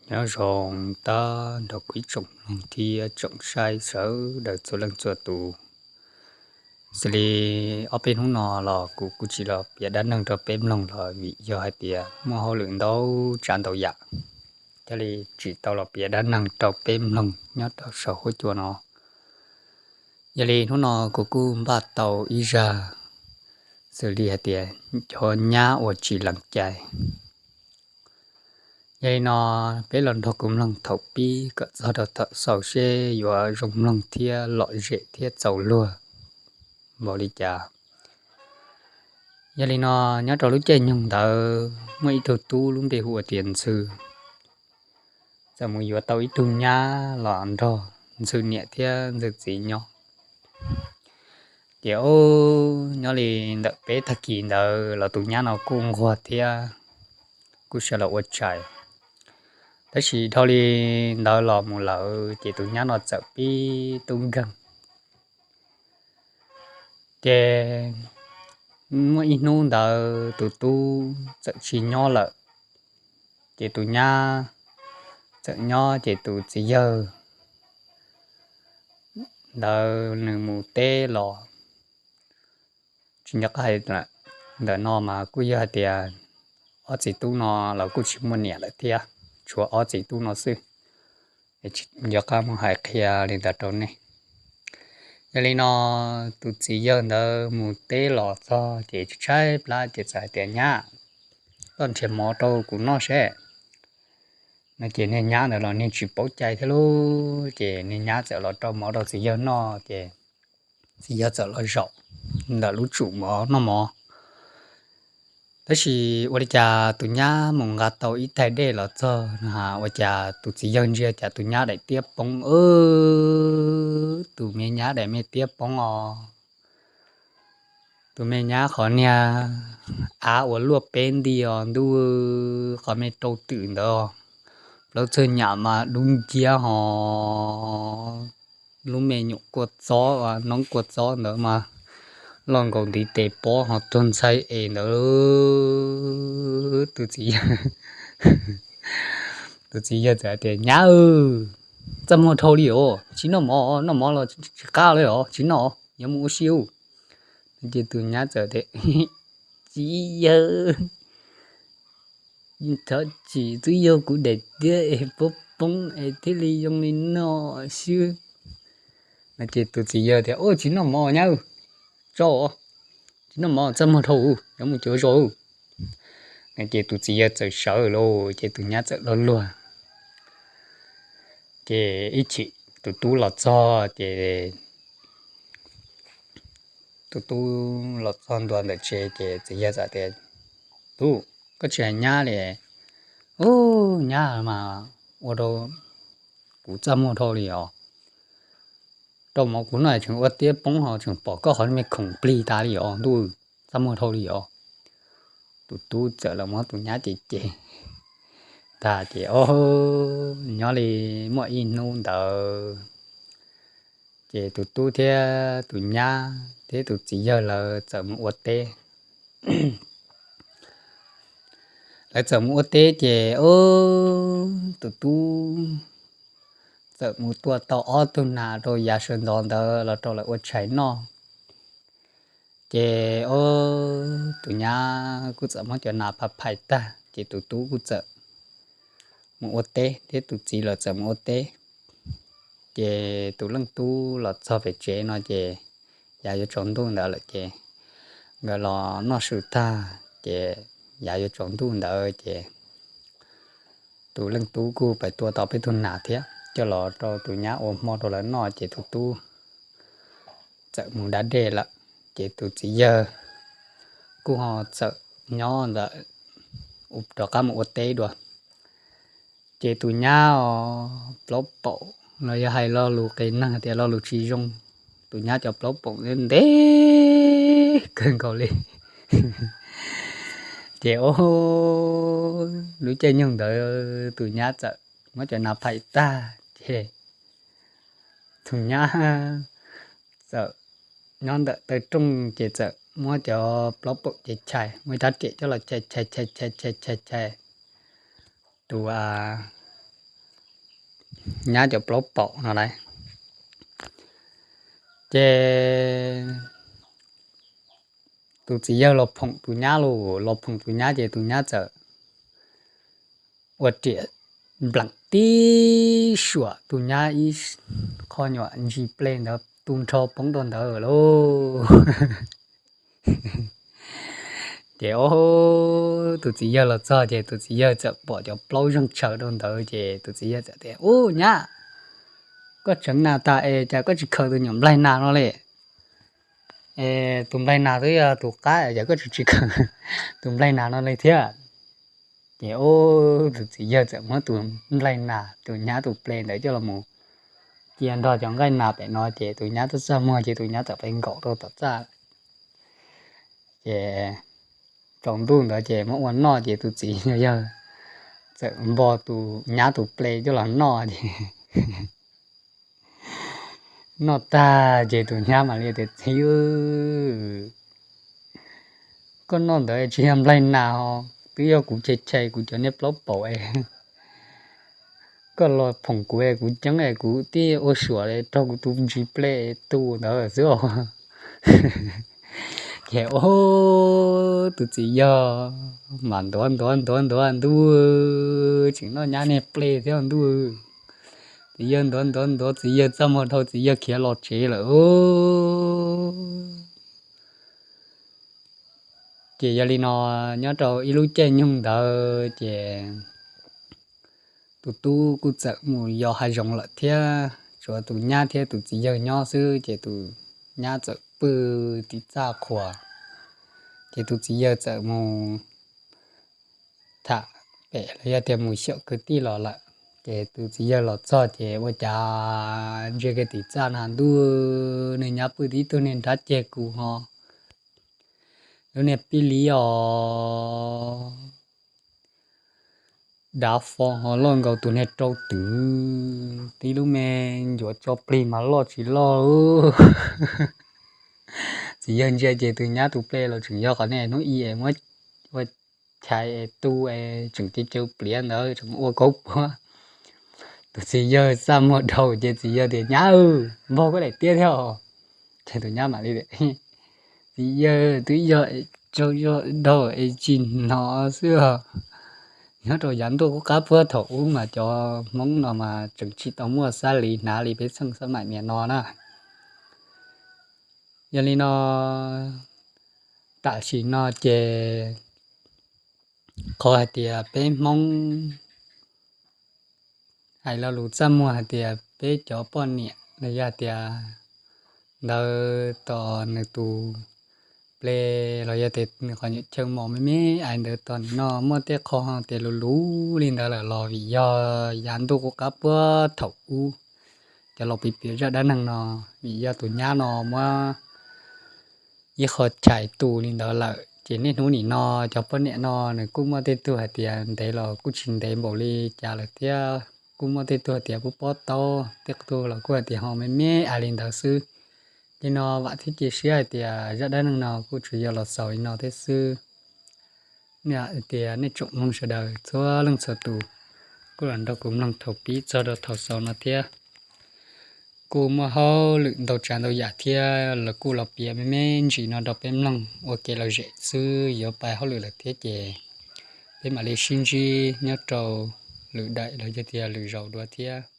Nyob zoo tag nrho kuv ib tsoom mloog thiab tsoom saib sawv daws txhua leej txhua tus. Xws li ob peb hnub no los kuv kuj tsis los piav dab neeg rau peb mloog los vim yog hais tias muaj hauj lwm ntau tsav ntau yam, thiaj li tsis tau los piav dab neeg rau peb mloog nyob rau saum huab cua no. Yog li hnub no kuv kuj npaj tau ib zaj xws li hais tias cov nyab uas tsis lees cai. Yog li no, peb los nrog kuv mloog thaum pib kom txog rau thaum xaus seb yuav zoo mloog thiab lom zem thiab txaus luag npaum li cas. Yog li no, nyob rau lub caij nyoog ntawd muaj ib tug tub lub npe hu ua tias Ntxhw, txawm mus yuav tau ib tug nyab los nrog Ntxhw niam thiab Ntxhw txiv nyob. Ces nyob li ntawm peb tag kis ntawd los tus nyab no kuj nquag thiab kuj sawv los ua tshais. Tab sis dhau li ntawd los mus lawm ces tus nyab no txawm pib tub nkeeg. Ces muaj ib hnub ntawd tus tub txawm tsis nyob lawm, ces tus nyab txawm nyob, ces tus txiv yawg ntawd nws mus teb los. Tsis nco qab hais, ntawm no mas kuj yog hais tias ob txiv tub no los kuj tsis muaj niam lawm thiab, tshuav ob txiv tub no xwb. Tsis nco qab mus hais qhia li ntawd rau nej. Yog li no, tus txiv yawg ntawd mus teb los txog ces tshaib plab ces txawm hais tias, Nyab, koj nrhiav mov rau kuv noj seb. No ces niag nyab ntawd los niag tsis paub cai thiab lauj, ces niag nyab txawm los rau mov rau txiv yawg noj, ces txiv yawg txawm los zaum ntawm lub tsum mov noj mov. Tab sis ua li cas tus nyab mus nqa tau ib taig dej los txog, ua cas tus txiv yawg ntsia cas tus nyab daim tiab poob. Tus me nyab daim me tiab poob os. Tus me nyab qhov niag av uas luaj peb nti os ntuj, qhov me rau twm ntawd, plaub txag nyam mas dub nciab hos, lub me nyuam kua txob, noob kua txob ntawd mas loj nkaus ntiv tes pob hos tuag ntxhai es ntawd. Tus txiv yawg, tus txiv yawg txawm tias, Nyab, txaj muag dhau li os, tsis noj mov, noj mov los tsis qab li os, tsis noj, yuav mus ua si ub. Ces tus nyab txawm tias, Txiv yawg, thov txim, twb yog kuv daim tiab es poob poob es thiaj li zoo li no xwb. No ces tus txiv yawg tias, Ub, tsis noj mov nyab, tso, tsis noj mov, txaj muag dhau, yuav mus cuav zos. No ces tus txiv yawg txawm sawv lawm, ces tus nyab txawm los luag. Ces ib chim tus tub los txog ces tus tub los txog ntua ntawm tsev ces txiv yawg txawm tias, Tub, koj tsis hais nyab li. Ub, nyab mas ua rau kuv txaj muag dhau li os. Rau mov kuv noj tseem ua tiab poob hos tseem pom koj qhov me khoom plig tas li os ntuj, txaj muag dhau li os. Tus tub txawm los muab tus nyab cem cem tag ces, o, nyob li muaj ib hnub ntawd ces tus tub thiab tus nyab thiab tus txiv yawg lawv txawm mus ua teb. Lawv txawm mus ua teb ces, o, tus tub txawm mus tua tau ob tug nas rau yav sawv ntxov ntawd los rau lawv ua tshais noj. Ces, o, tus nyab kuj txawm muab cov nas phais phais tag ces tus tub kuj txawm mus ua teb thiab tus txiv lawv txawm mus ua teb. Ces tus leej tub los txog pem tsev no ces yav yuav tsaus ntuj ntawd lawm ces nkawd los noj su tag ces yav yuav tsaus ntuj ntawd ces tus leej tub kuj pais tua tau peb tug nas thiab coj los rau tus nyab ua hmo rau lawv noj ces tus tub txawm mus da dej lawm. Ces tus txiv yawg kuj ho txawm nyob ntawm rov qab mus ua teb dua. Ces tus nyab os plaub paum los yog hais lo lus qias neeg tias lo lus tsis zoo, tus nyab cov plaub paum ntev kawg nkaus li. Ces o, lub caij nyoog ntawd tus nyab txawm muab cov nas phais tag ces tus nyab txawm nyob ntawm taw rooj ces txawm muab cov plaub paum ces chais, muaj ib rab riam coj los chais chais chais chais chais chais. Tus, nyab cov plaub paum no lauj. Ces tus txiv yawg los phoom tus nyab lauj, los phoom tus nyab ces tus nyab txawm ua riam npleem tib suam tus nyab ib qho nyuam ntsis ple ntawd tu nrho poob rau ntawd lauj. Ces tus txiv yawg los txog ces tus txiv yawg txawm pom cov plaub zeeg tshaws rau ntawd ces tus txiv yawg txawm tias, Ub nyab, koj tseev nas tas es cas koj tsis khaws tus nyuam nplaig nas no li? Es tus nplaig nas twb yog tus qab es cas koj tsis tsis khaws tus nplaig nas no li thiab? Ces tus txiv yawg txawm muab tus nplaig nas tus nyab tus ple ntawd coj los mus cia nrog cov nqaij nas pem no ces tus nyab tuaj txaj muag ces tus nyab txawm pib nkaum rau tom txaj. Ces tsaus ntuj ntawd ces muab ua noj ces tus txiv yawg txawm npo tus nyab tus ple coj los noj ces noj tag ces tus nyab mam li tias, Txiv, koj noj ntawd tsis yog nplaig nas os, twb yog kuv chais chais kuv cov niag plaub paum es koj los phoom kuv es kuv ceeb es kuv tib ua suam li raug kuv tus ntsis ple tu ntawd xwb os. Ces tus txiv yawg mas ntuav ntuav ntuav ntuav ntuj, tseem noj nyab niag ple thiab ntuj. Txiv yawg ntuav ntuav ntuav txiv yawg txaj muag dhau txiv yawg khiav los tsev lawm. Ces yog li no nyob rau ib lub caij nyoog ntawd ces tus tub kuj txawm mus yos hav zoov lawm thiab, tsuas tus nyab thiab tus txiv yawg nyob xwb ces tus nyab txawm pw tim txaj qhuas, ces tus txiv yawg txawm mus tham pem los yog tias mus xyaum kwv tij los lawm. Ces tus txiv yawg los txog ces ua cas ntsia kiag tim txaj na ntuj, nws nyab pw tib tug niag nrab ceg kuv ho, lub niag pib liab os, dav fo ho loj nkaus tus niag rau twv, tib lub me ncuav tso plig mas loj tsis loj. Txiv yawg ntsia ces tus nyab tus ple los tseem yog qhov niag hnub i es muab ua chais es tu es tseem caw caw pliav ntawd tseem ua kauv puav. Tus txiv yawg txaj muag dhau ces txiv yawg tias, Nyab, npog koj daim tiab thiab os. Ces tus nyab mam li, Txiv yawg, twb yog tsaug zog dhau es tsis hnov xwb os. Nyob rau yav ntuj qub qab puag thaum ub mas cov Hmoob no mas tseem tsis tau muaj xab li hnav li peb txheej xab maim niaj no na. Yog li no tam sim no ces qhov hais tias peb Hmoob hais lo lus txaj muag hais tias peb cov poj niam los yog tias ntawd tos nws tus ple los yog tias nws qhov nyuam chaw mos me me ais ntawd tos nim no muaj tej qho tias luv luv li ntawd lawm los vim yog yav ntuj qub qab puag thaum ub cov laus piav piav zaj dab neeg no, vim yog tus nyab no muab ib qho chais tu li ntawd lawm ces niaj hnub nim no cov poj niam no nws kuj muaj tej tug hais tias ntev los kuj tsis ntev npaum li cas lawm thiab, kuj muaj tej tug hais tias pub pob taub, tej tug los kuj hais tias ho me me ais li ntawd xwb. Li no vam thiab cia siab hais tias zaj dab neeg no kuj tsuas yog los xaus li no thiab xwb. Nej hais tias nej tsoom mloog sawv daws txhua leej txhua tus kuj los nrog kuv mloog thaum pib txog rau thaum xaus no thiab. Kuj muaj hauj lwm ntau tsav ntau yam thiab los kuj los piav me me ntsis no rau peb mloog ua kev lom zem xwb, yuav pais hauj lwm lawm thiab ces peb mam li sib ntsib nyob rau lwm daim los yog tias lwm zaus dua thiab.